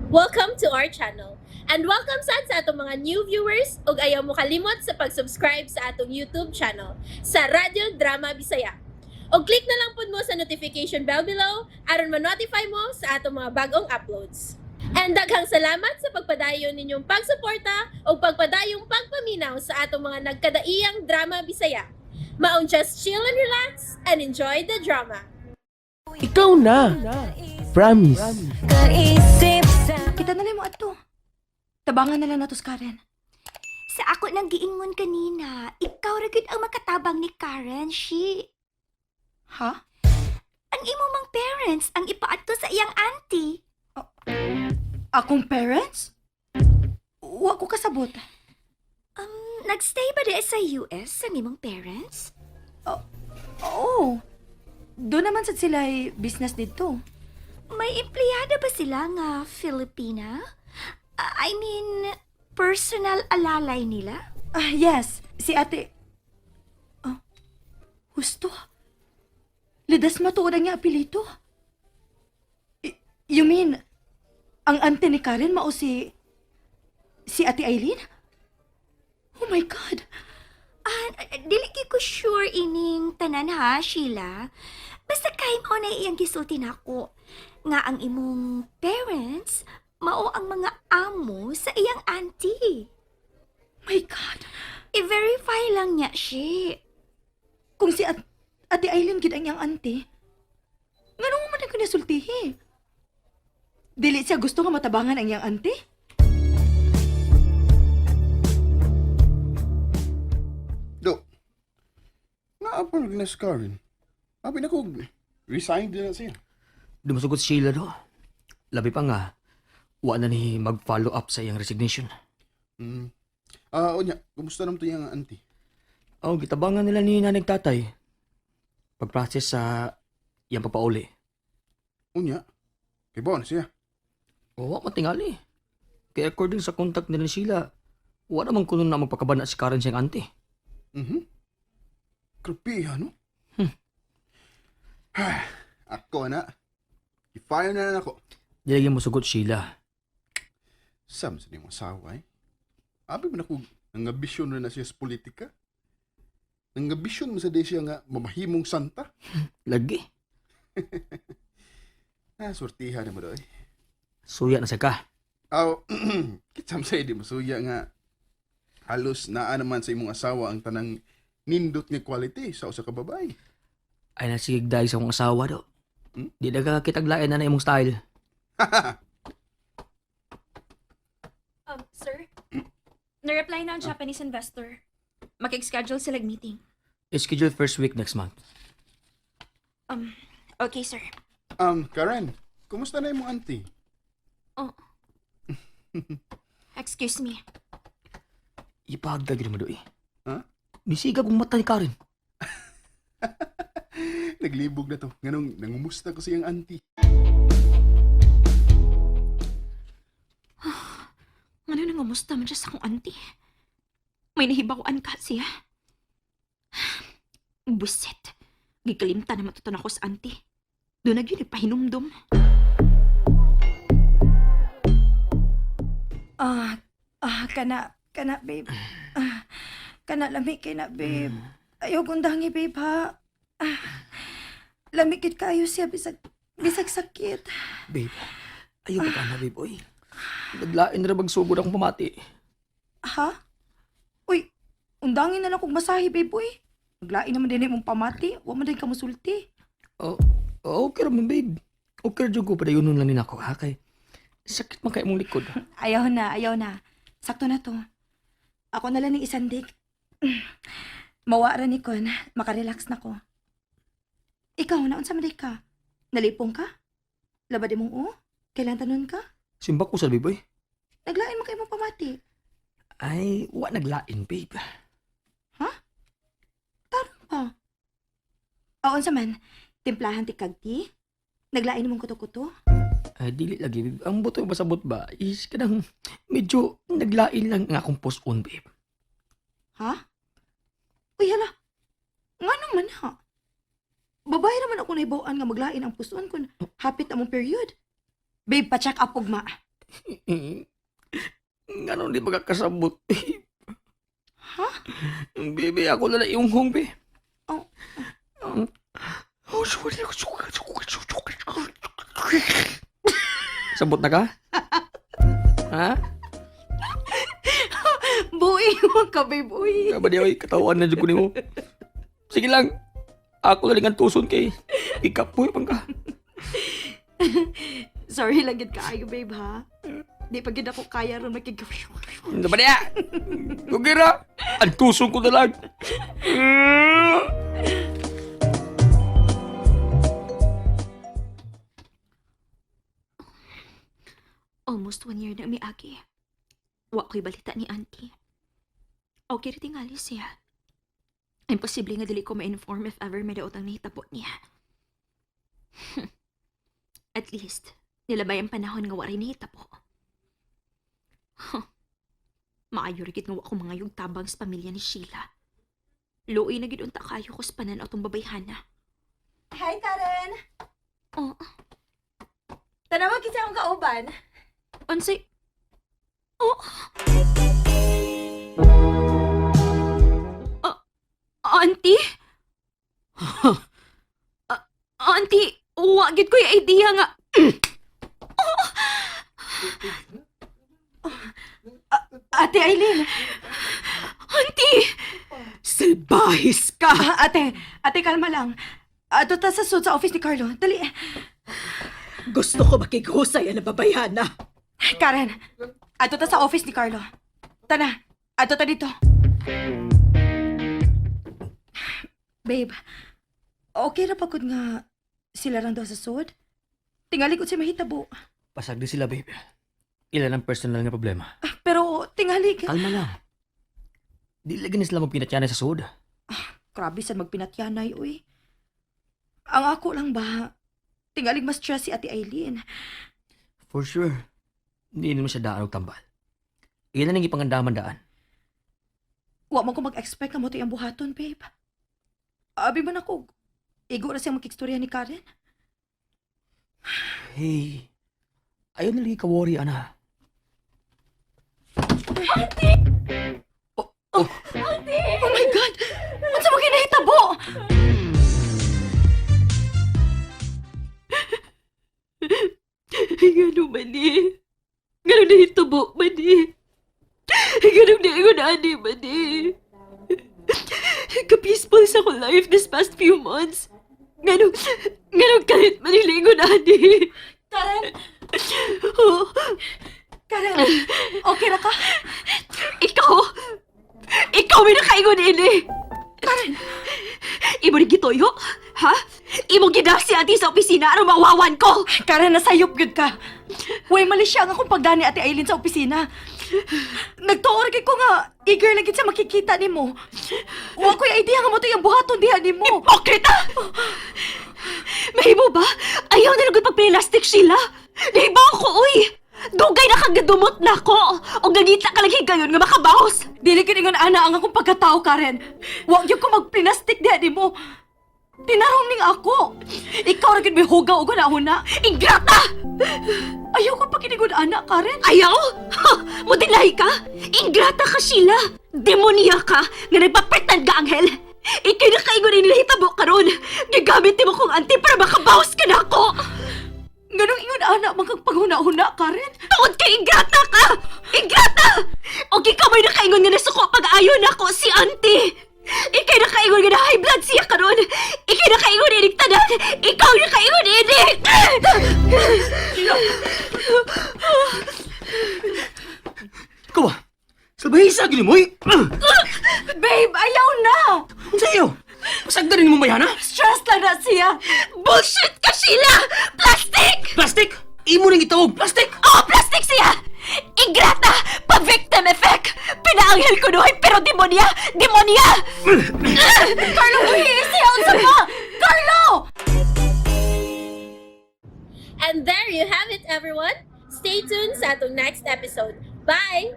Welcome to our channel. And welcome sad sa atong mga new viewers ug ayaw mo kalimot sa pag-subscribe sa atong YouTube channel sa Radyo Drama Bisaya. Og click na lang pud mo sa notification bell below aron ma-notify mo sa atong mga bagong uploads. And daghang salamat sa pagpadayon ninyong pagsuporta ug pagpadayong pagpaminaw sa atong mga nagkadaiyang drama Bisaya. Maong just chill and relax and enjoy the drama. Ikaw na. Promise. Kaisip sa Kita na lang mo ato. Tabangan na lang nato si Karen. Sa ako nang giingon kanina, ikaw ra gyud ang makatabang ni Karen, she. Ha? Ang imo mang parents ang ipaadto sa iyang auntie. Akong parents? Wa ko kasabot. Nagstay ba di sa US ang imong parents? Oo. Doon naman sad sila ay business dito. May empleyada ba sila nga Filipina? I mean, personal alalay nila? Ah, yes. Si ate. Oh. Husto. Lidas matuod ang niya apelyido. You mean, ang ante ni Karen mao si Ate Eileen? Oh my God! Ah, dili gyud ko sure ining tanan ha, Sheila. Basta kay mao na iyang gisulti nako nga ang imong parents mao ang mga amo sa iyang auntie. My God! I-verify lang niya she. Kung si Ate Eileen gid ang iyang ante, nganong man ang kinasultihi? Dili siya gusto nga matabangan ang iyang ante? Do. Naapol na si Karen. Abi na ko, resigned na siya. Dumusugot si Sheila do. Labi pa nga, wa na ni mag-follow up sa iyang resignation. Ah, unya, kumusta naman to yung auntie? Oh, gitabangan nila ni nanay tatay. Pag-process sa iyang pagpauli. Unya, kay ba na siya? O, wa matingali. Kaya according sa contact nila ni Sheila, wa naman kuno na magpakabana si Karen sa iyang auntie. Grabe, ano? Ako na. I-fire na lang ako. Di lagi mo sugot Sheila. Sam sa niyong asawa eh. Abi man ako, nangabisyon na na siya sa politika. Nangabisyon mo sa di siya nga mamahimong santa. Lagi. Ah, sortihan na mo doy. Suya na sa ka. Aw, kitsam sa di masuya nga halos naa naman sa imong asawa ang tanang nindot nga quality sa usa ka babae. Ay nasigig dahil sa akong asawa do. Hmm? Di na ka kitaglain na na imong style. Sir? Na-reply na ang Japanese investor. Makik-schedule sila meeting. Schedule first week next month. Okay, sir. Karen, kumusta na imong auntie? Oh. Excuse me. Ipagdag mo do eh. Ha? Nisigab ang mata ni Karen. Naglibog na to. Nganong nangumusta ko sa iyang auntie. Ano nang umusta man siya sa akong auntie? May nahibawan ka siya. Buset. Gikalimta na matuton ako sa auntie. Doon na yun nagpahinumdum. Ah, ah, kana, kana, babe. Ah, kana, lami kay na, babe. Ayaw gundangi, babe, ha? Ah, lami kit kayo siya, bisag, bisag sakit. Babe, ayaw pa ka na, babe. Oy. Naglain na magsugod akong pamati. Ha? Uy, undangin na lang kong masahe, babe, uy. Naglain naman din mong pamati. Wa man din ka musulti. Oh, okay raman, babe. Okay ra jud ko padayonon lang ni nako ha kay sakit man kay imong likod. Ayaw na, ayaw na. Sakto na to. Ako na lang ng isandik. Mawa ra ni Kon. Makarelax na ko. Ikaw, naunsa man day ka? Nalipong ka? Labad imong o? Kailan tanon ka? Simba ko sa babe, oy. Naglain man kay mong pamati. Ay, wa naglain, babe. Tarong pa. O, unsa man? Timplahan ti kag tea? Naglain mong kuto-kuto? Ay, dili lagi, babe. Ang buto yung basabot ba is kanang medyo naglain lang nga akong post-on, babe. Ha? Uy, hala. Nga naman ha? Babae naman ako nahibawan nga maglain ang puson kung hapit among period. Babe, pa-check up ugma. Ngano di magkakasabot, babe? Ha? Baby, ako na lang iyong be. Oh. Sabot na ka? Ha? Buoy mo ka, babe. Uy. Kaya ba di ay katawan na dyan ko nimo? Sige lang. Ako na lang ang tuson kay ikapoy pang ka. Sorry lang gid kaayo, babe, ha? Di pa gid ako kaya ron makig... Ano ba niya? Kugira! Ang tuson ko na lang. Almost 1 year na miagi. Wa ko'y balita ni auntie. Okay ra tingali siya. Imposible nga dili ko ma-inform if ever may daot ang nahitabo niya. At least, nilabay ang panahon nga wa rin nahitabo. Huh. Maayo ra gid nga wa ko mangayog tabang sa pamilya ni Sheila. Luoy na gid unta kayo ko sa panan atong babayhana. Hi, Karen! Oh, Tanawag kita akong kauban. unsay... Oh! Ah, auntie? Ah, auntie, wa gid ko yung idea nga. Ate Eileen! Auntie! Salbahis ka! Ah, ate, ate, kalma lang. Ato ta sa suit sa office ni Carlo. Dali. Gusto ko makighusay ang babayhana. Karen, ato ta sa office ni Carlo. Tana, ato ta dito. Babe, okay ra pagod nga sila rang daw sa sud? Tingali ko si mahitabo. Pasag di sila, babe. Ilan ang personal nga problema. Ah, pero tingali ka. Kalma lang. Di lagi na sila magpinatyanay sa sud. Grabe sad magpinatyanay, uy. Ang ako lang ba, tingalig mas stress si Ate Eileen. For sure. Hindi naman siya daan og tambal. Ilan ang ipangandaman daan. Wa man ko mag-expect nga mo ang buhaton, babe. Abi man ako, igo ra siyang makikstorya ni Karen. Hey, ayaw na lagi ka worry, ana. Oh my God! Unsa mo kinahitabo? Ngano man eh. Ngano nahitabo man eh. Ngano naingon ani man eh. Ka-peaceful sa akong life this past few months. Ngano, ngano kalit man yung lingon ani. Karen! Oh, Karen! Okay ra ka? ikaw! Ikaw may nakaingon ini! Karen! Imo ni gituyo? Ha? Imo gidasi auntie sa opisina aron mawawan ko! Karen, nasayop gyud ka. Way mali siya ang akong pagdani Ate Eileen sa opisina. Nagtuor kay ko nga, eager lang gid siya makikita nimo. Wa ko'y idea nga mo ang buhaton diha nimo. Hipokrita! Mahimo ba? Ayaw na lang pagplastic sila. Nahibaw ko, uy! Dugay na kang gadumot na ako! O gagita ka lang higayon nga makabaos! Dili gid ingon ana ang akong pagkatao, Karen. Wa gyud ko magplinastic diha nimo. Tinarong ning ako. Ikaw ra gid may hugaw og huna. Ingrata! Ayaw ko pakiningon ana, Karen. Ayaw? Ha! Mudinay ka? Ingrata ka, Sheila! Demonya ka nga nagpapretend ka, Anghel! Ika'y nakaingon nila hitabo karon. Gigamit mo kong auntie para makabawas ka na ako! Nganong ingon ana man kang paghuna-huna, Karen? Tungod kay ingrata ka! Ingrata! O ikaw may nakaingon nga nasuko pag ayon ako si auntie! Ika'y nakaingon nga na high blood siya karon! Ika'y nakaingon inig tanan! Ikaw nakaingon inig! Ikaw ba? Salbahisa, gini mo, eh! Babe, ayaw na! Unsa iyo? Pasagdan rin mo bayana? Stress lang na siya. Bullshit ka, Sheila! Plastic! Plastic! Imo ning gitawag, plastic! Oo, plastic siya! Ingrata! Pa-victim effect! Pinaanghel ko noy, pero demonya! Demonya! Carlo, uy, siya unsa pa? Carlo! And there you have it, everyone. Stay tuned sa atong next episode. Bye!